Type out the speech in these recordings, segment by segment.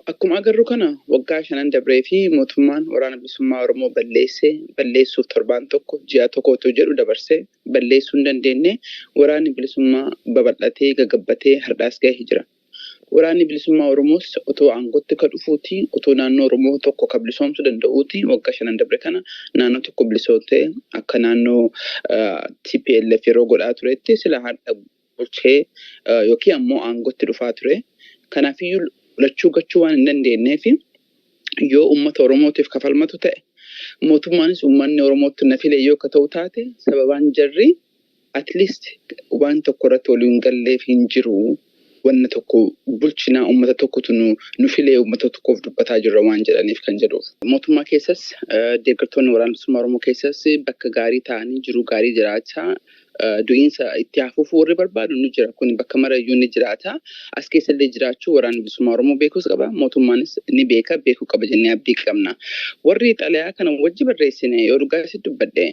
Akkuma agarru kana waggaa 5 dabree fi mootummaan Waraana Bilisummaa Oromoo balleessee, balleessuuf torbaan tokko, ji'a tokko otoo jedhu dabarsee balleessuu hin dandeenye. Waraanni bilisummaa babal'atee gagabbatee har'aas gahee jira. Waraanni Bilisummaa Oromoos otoo aangootti ka dhufuuti, otoo naannoo Oromoo tokko ka bilisoomsuu danda'uuti, waggaa 5 dabre kana naannoo tokko bilisoomtee akka naannoo TPLF yeroo godhaa turetti sila har'a bulchee yookiin ammoo aangootti dhufaa ture. Kanaafiyyuu lachuu gachuu waan hin dandeenyeef, yoo uummata Oromootiif kafalmatu ta'e, mootummaanis uummanni Oromootti na file yoo akka ta'u taate, sababaan jarri at least waan tokko irratti walii hin galleef hin jiru. Wanna tokko bulchinaa, uummata tokkotu nu filee, uummata tokkoof dubbataa jirra waan jedhaniif kan jedhuuf. Mootummaa keessas, deeggartoonni Waraana Bilisummaa Oromoo keessas bakka gaarii ta'anii jiru, gaarii jiraachaa, du'iinsa itti hafuuf warri barbaadu ni jira. Kun bakka marayyuu ni jiraata. As keessallee jiraachuu Waraanni Bilisummaa Oromoo beekuus qaba. Mootummaanis ni beeka, beekuu qaba jennee abdii qabna. Warri xalayaa kana wajji barreessine, yoo dhugaa si dubbadhe,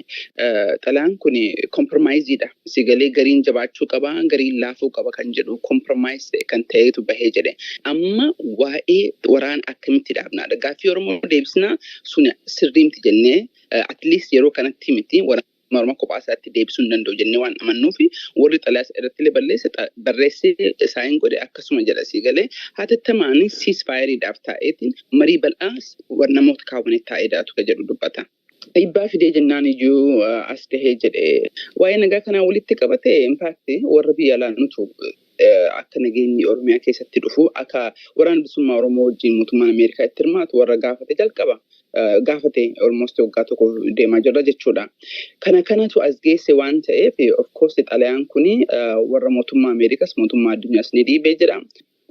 xalayaan kun compromise-iidha. Sigalee gariin jabaachuu qaba, gariin laafuu qaba kan jedhu compromise kan ta'etu bahee jedhe. Amma waa'ee waraana akkamitti dhaabnaadha. Gaaffii Oromoo deebisnaa sun sirriimti jennee, at least yeroo kanatti miti, waraana Oromoo kophaa isaatti deebisuu hin danda'u jennee waan amannuufi, warri xalayaa irratti illee balleesse barreessee isaan godhe akkasuma jedha. Sii galee, hatattamaan ceasefire-iidhaaf taa'eetiin marii bal'aa namoota kaawwanee taa'ee daatu ka jedhu dubbata. Dhiibbaa fidee jennaan iyyuu as gahee jedhe. Waa'ee nagaa kanaa walitti qabate, in fact warra biyya alaa nutu akka nageenyi Oromiyaa keessatti dhufu, akka Waraana Bilisummaa Oromoo wajjin mootummaan Ameerikaa itti hirmaatu warra gaafate jalqaba. Gaafate almost waggaa tokko deemaa jirra jechuudha. Kana kanatu as geesse waan ta'eef, of course xalayaan kuni warra mootummaa Ameerikaas mootummaa addunyaas ni dhiibee jira.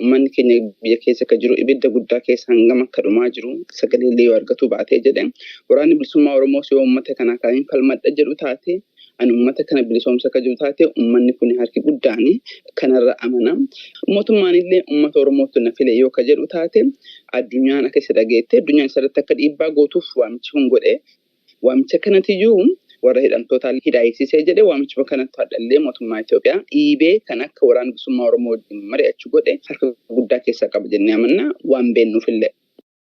Uummanni keenya biyya keessa akka jiru ibidda guddaa keessa hangam akka dhumaa jiru sagalee illee yoo argatu baatee jedhe. Waraanni Bilisummaa Oromoos yoo uummata kana kan falmadha jedhu taate, ani uummata kana bilisoomsa akka jiru taate, uummanni kun harki guddaan kanarra amana. Mootummaan illee uummata Oromootu na file yoo ka jedhu taate, addunyaan akka isa dhageette, addunyaan isarratti akka dhiibbaa gootuuf waamichi kun godhe. Waamicha kanatiyyuu warra hidhamtoota hidhaayisisee jedhe. Waamichuma kanatti hadhallee mootummaa Itoophiyaa dhiibee kan akka Waraana Bilisummaa Oromoo wajjin mari'achuu godhe harka guddaa keessaa qaba jennee amanna waan beennuufillee.